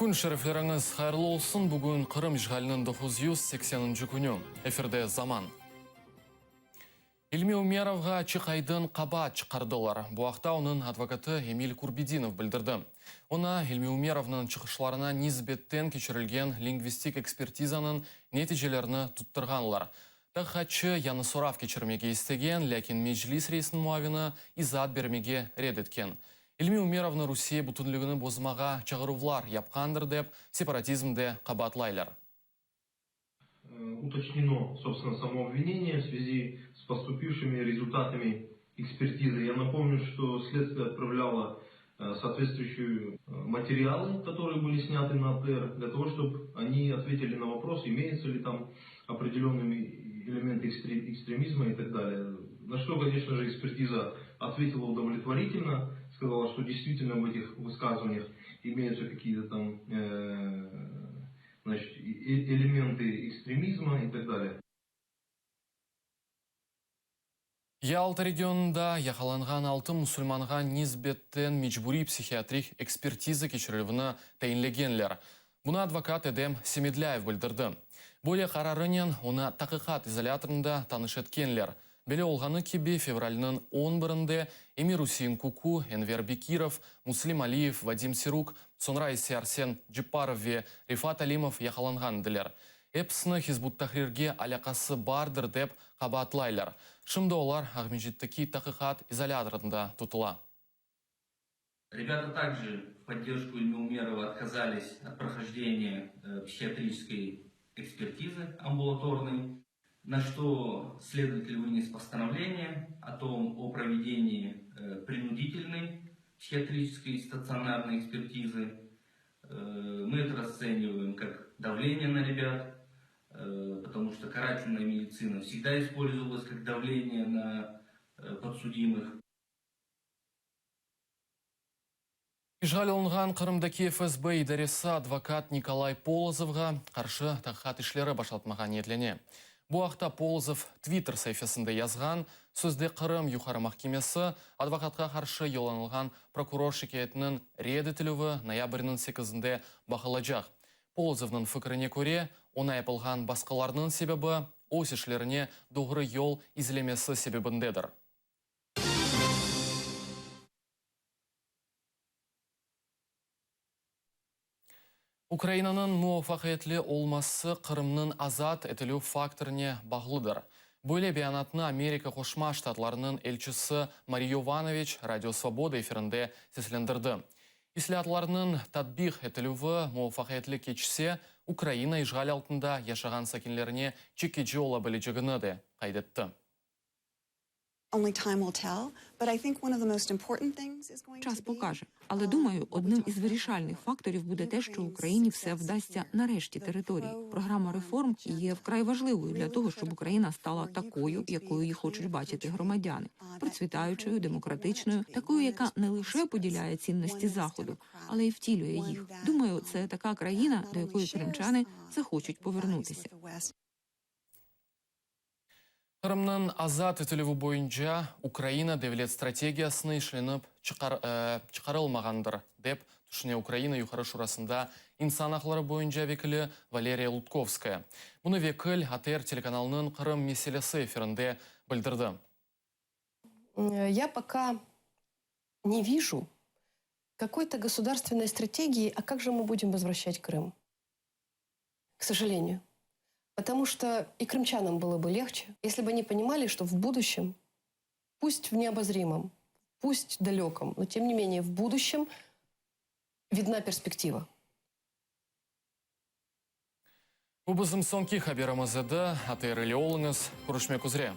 Kün şerifleriñiz hayırlı olsun! Bugün Qırım işğaliniñ 980-nci künü. Efirde Zaman. İlmi Umerovğa açıq-aydın qabaat çıqardılar. Bu aqta onıñ advokatı Emil Kurbedinov bildirdi. Oña İlmi Umerovnıñ çıqışlarına nisbetten keçirilgen lingvistik ekspertizanıñ neticelerini tuttırğanlar. Taqiqatçı yañı sorav keçirmege istegen, lâkin Meclis reisiniñ muavini izaat bermege red etken. İlmi Umerovnı Rusiye bütünligini bozmağa çağıruvlar yapqandır dep, separatizmde qabaatlaylar. Utoçneno, sobstvenno, samo obvineniye v svyazi s postupivşimi rezultatami ekspertizı. Ya napomnü, çto sledstviye otpravlâlo sootvetstvuyuşçie materialı, kotorıye byli snâtı na ATR, dlâ togo, çtob oni otvetili na vopros, imeyutsa li tam opredelennıy elementy ekstremizma i tak dalее. Na çto, koneçno je, ekspertiza otvetila udovletvoritelno, skazala, çto deystvitelno v etih vıskazıvaniyah imeyutsa kakiye-to tam Znaçit, elementı ekstremizma i tak dalее. Yalta regionında yaqalanğan altı musulmanğa nisbetten mecburiy psihiatrik ekspertiza keçirilüvini tayinlegenler. Bunı advokat Edem Semedlâyev bildirdi. Böyle qararınen onı taqiqat izolâtorında tanış etkenler. Belli olğanı kibi, fevralniñ on birinde Emir-Üsein Kuku, Enver Bekirov, Muslim Aliyev, Vadim Siruk, soñra ise Arsen Cepparov ve Refat Alimov yaqalanğan ediler. Episini Hizb ut-Tahrirge alâqası bardır dep qabaatlaylar. Şimdi olar Aqmescitteki taqiqat izolâtorında tutula. Rebâta takje v poddержку İlmi Umerova otkazalis ot prohojdeniya psihiatriçeskoy ekspertizı ambulatornoy, na çto sledovatel vınes postanovleniye o tom o provedeniyi prinuditelnoy psihiatriçeskoy statsionarnoy ekspertizı. Mı eto rastsenivaem kak davleniye na rebât, potomu çto karatelnaya meditsina vsegda ispolzovalas kak davleniye na podsudimıh. İşğal olunğan Qırımdaki FSB idaresi advokat Nikolay Polozovğa qarşı taqiqat işleri başlatmağa niyetlene. Bu aqta Polozov Twitter saifesinde yazğan, sözde Qırım Yuqarı mahkemesi advokatqa qarşı yollanılğan prokuror şikâyetiniñ red etilüvi noyabrniñ sekizinde baqılacaq. Polozovnıñ fikrine köre, oña yapılğan basqılarnıñ sebebi öz işlerine doğru yol izlemesi sebebindedir. Ukrainanıñ muvafaqiyetli olması Qırımnıñ azat etilüv faktorıne bağlıdır. Böyle beyanatnı Amerika Qoşma Ştatlarınıñ elçisi Mari Yovanoviç Radio Svoboda efirinde seslendirdi. İslâatlarnıñ tatbiq etilüvi muvafaqiyetli keçse, Ukraina işğal altında yaşağan sakinlerine çekici ola bilecegini de qayd etti. Час покаже. Але думаю, одним із вирішальних факторів буде те, що Україні все вдасться нарешті території. Програма реформ є вкрай важливою для того, щоб Україна стала такою, якою її хочуть бачити громадяни, процвітаючою, демократичною, такою, яка не лише поділяє цінності Заходу, але й втілює їх. Думаю, це така країна, до якої кримчани захочуть повернутися. Qırımnıñ azat etilüvi boyunca Ukraina devlet strategiyasını işlenip çıqarılmağandır, dep tüşüne Ukraina Yuqarı Şurasında insan aqları boyunca vekili Valeriya Lutkovskaya. Bunı vekil ATR telekanalınıñ Qırım meselesi efirinde bildirdi. Ya poka ne viju kakoy-to gosudarstvennoy strategii, a kak je mı budem vozvraşçat Krım? K sojaleniyu. Potomu çto i krımçanam bylo bı legçe, esli bı oni ponimali, çto v buduşem, pust v neobozrimom, pust dalekom, no tem ne menee v buduşem vidna perspektiva. Bu bizim soñki haberimiz edi. ATR ile oluñız. Körüşmek üzre.